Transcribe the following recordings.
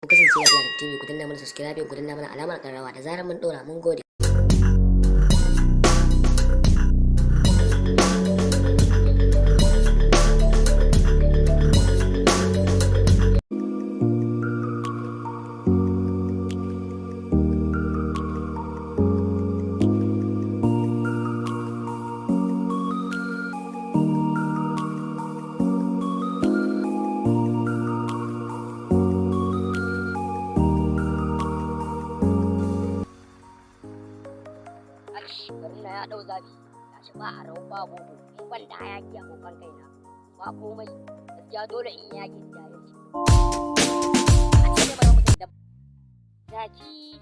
Ku kasance da Planet TV, ku danna mana subscribe, ku danna mana alamar ƙararrawa da zarar mun ɗora. Mun gode. Garin na ya dau zafi, gashi ba a rau ba bobo. In ban da hayaki a kofar kaina ba komai. Gaskiya dole in yaki jahilci. A ce mara mutum da jaki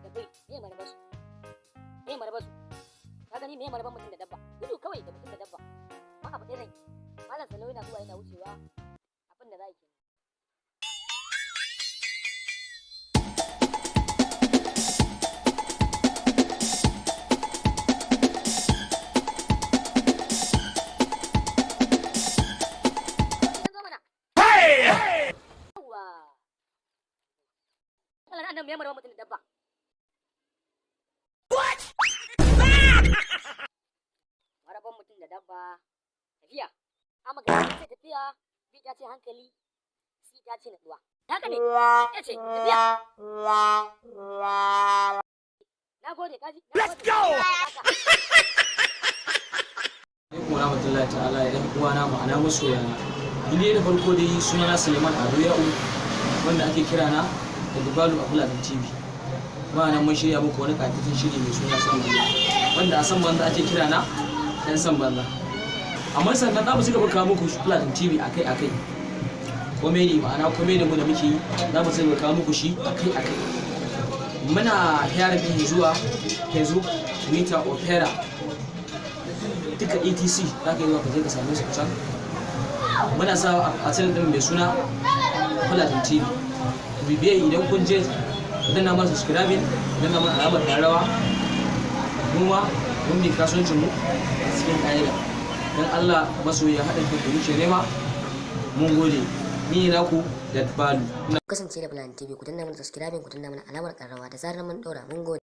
da bai me maraba su, me maraba su. Ka gani, me maraban mutum da dabba? Gudu kawai da mutum da dabba. Ma abu ɗaya zan yi. Malam Salo yana zuwa yana wucewa, abin da za a yi kenan. Zo mana. Yawwa. Allah na annabi, me maraban mutum da dabba? What? Maraban mutum da dabba, tafiya. Amma ga ce tafiya, B ta ce hankali, C ta ce natsuwa. Haka ne, ya ce tafiya. Na gode, kaji. Let's go! Alaikum warahmatullahi ta'ala ya ɗan uwana, ma'ana masoyana. Ni dai da farko dai sunana Suleiman Ado Ya'u, wanda ake kira na da Dubalu a Fulani TV. Ma'ana mun shirya muku wani ƙayataccen shiri mai suna San Banza, wanda a San Banza ake kira na ɗan San Banza. Amma sannan za mu ci gaba kawo muku Fulani TV akai akai. Comedy, ma'ana comedy mu da muke yi, za mu ci gaba kawo muku shi akai akai. Muna airing ɗin zuwa Facebook, Twitter, Opera, duka etc. Za ka yi zuwa ka je ka same su can. Muna sa a channel din mai suna Fulani TV. Bibiye, idan kun je danna mana subscribing, danna mana alamar ƙararrawa. Mu ma mun bi kasuwancin mu a cikin ƙa'ida. Don Allah masoya, haɗin kan ku muke nema. Mun gode. Ni ne naku da Balu. Ku kasance da Planet TV, ku danna mana subscribe, ku danna mana alamar ƙararrawa da zarar mun ɗora. Mun gode.